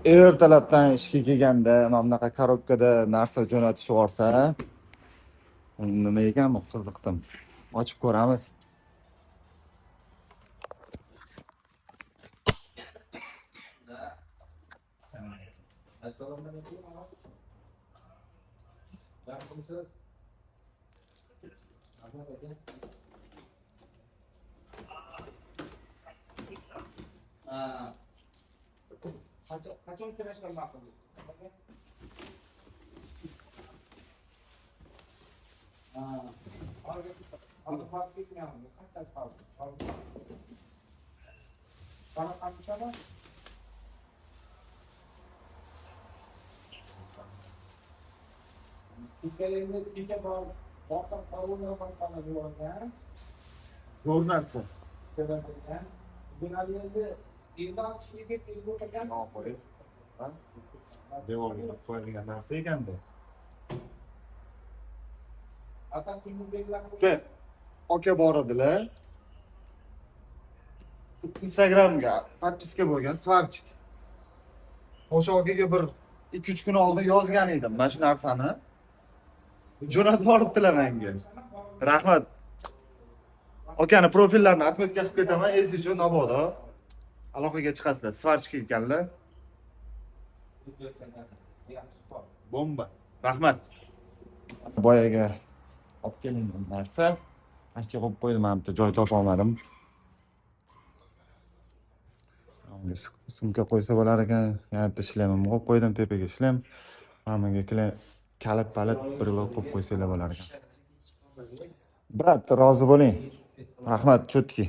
Ertalabdan ishga kelganda mana bunaqa korobkada narsa jo'natishib yuborsa, nima ekan bu, qiziqdim. Ochib ko'ramiz. Assalomu alaykum. Yaxshimisiz? Rahmat aka. Ha. Qachon kirishga ma'qul? Ha. Hozir farq ketmayapti. Qancha farq? Farq qancha? Ikkalangni kecha borsam korona boshqarma yuborgan. Zo'r narsa. Ko'rgan. Bugun endi endi ishga ketib o'tirgan. Qo'yib. Ha? Devorga qo'yilgan narsa ekanda. Atam kimni belgilab Bitta aka bor edilar. Instagramga podpiska bo'lgan svarchik. O'sha akaga bir 2-3 kun oldin yozgan edim mana shu narsani. Jo'natib yuboribdilar menga. Rahmat. Akani profillarini отметка qilib ketaman, esi uchun mabodo aloqaga chiqasizlar. Svarchik ekanlar. Bomba. Rahmat. Boyaga olib kelingan narsa. Mana shu yerga qo'yib qo'ydim, mana bitta joy topa olmadim. Unga sumka qo'ysa bo'lar ekan. Yana bitta shlemimni qo'yib qo'ydim, tepaga shlem. Mana bunga kalit palit bir qo'yib qo'ysanglar bo'lar ekan. Brat, rozi bo'ling. Rahmat, cho'tki.